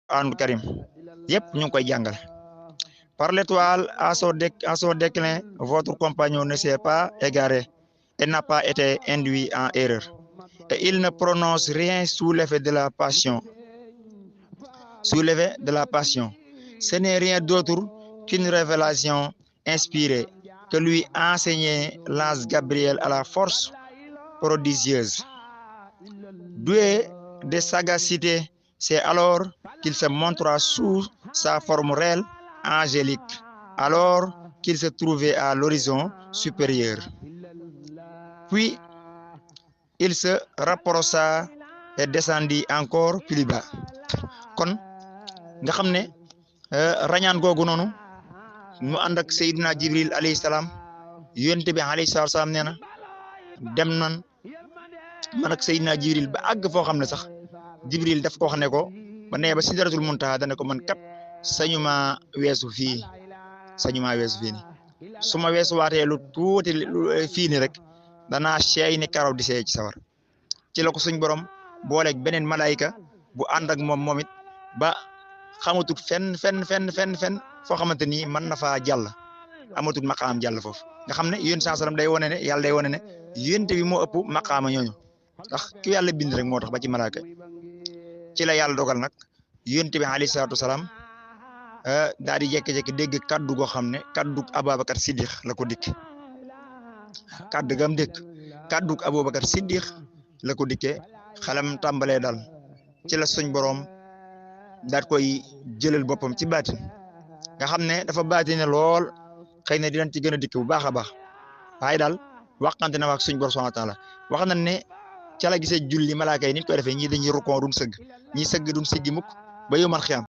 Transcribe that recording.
Alxuraanul Karim yépp ñu ngi koy jàngal. Par l'étoile à son déclin, votre compagnon ne s'est pas égaré et n'a pas été induit en erreur. Et il ne prononce rien sous l'effet de la passion. Sous l'effet de la passion. Ce n'est rien d'autre qu'une révélation inspirée que lui enseignait l'ange Gabriel à la force prodigieuse. Doué de sagacité, c'est alors qu'il se montra sous sa forme réelle angélique, alors qu'il se trouvait à l'horizon supérieur. Puis, il se rapprocha et descendit encore plus bas. Kon nga xam ne rañaan googu noonu mu ànd ak Seydina Jibril alayhi salaam yonent bi alayhi salaam nee na dem nan man ak Seydina Jibril ba àgg foo xam ne sax Jibril daf ko wax ne ko ba nee ba Sidratul Muntaha dane ko man kat sañuma weesu fii nii su ma weesu waatee lu tuuti fii ni rek danaa seey ni karaw di seey ci sawar ci la ko suñ borom booleeg beneen malaayika bu ànd ak moom it ba xamatut fenn foo xamante ni mën na faa jàll amatut maqaam jàll foofu nga xam ne yéen saa salaam day wane ne yàlla day wane ne yénte bi moo ëpp maqaama ñooñu ndax ki yàlla bind rek moo tax ba ci malaaka ci la yàlla dogal nag yénte bi alayhi salaatu wasalaam daal di jékki-jékki dégg kaddu goo xam ne kaddu Abubakar Siddiq la ko dikk kaddu gam dégg kaddu Abubakar Siddiq la ko dikkee xelam tàmbalee daal ci la suñ boroom daal koy jëlal boppam ci baatin nga xam ne dafa baatine lool xëy na dinañ ci gën a dikk bu baax a baax waaye daal waxante na wax suñ borom subhanahu wa taala wax nañ ne ca la gisee julli malaaka yi nit koy defee ñii dañuy rukkoon duñ sëgg ñii sëgg duñ siggi mukk ba yow man xiyam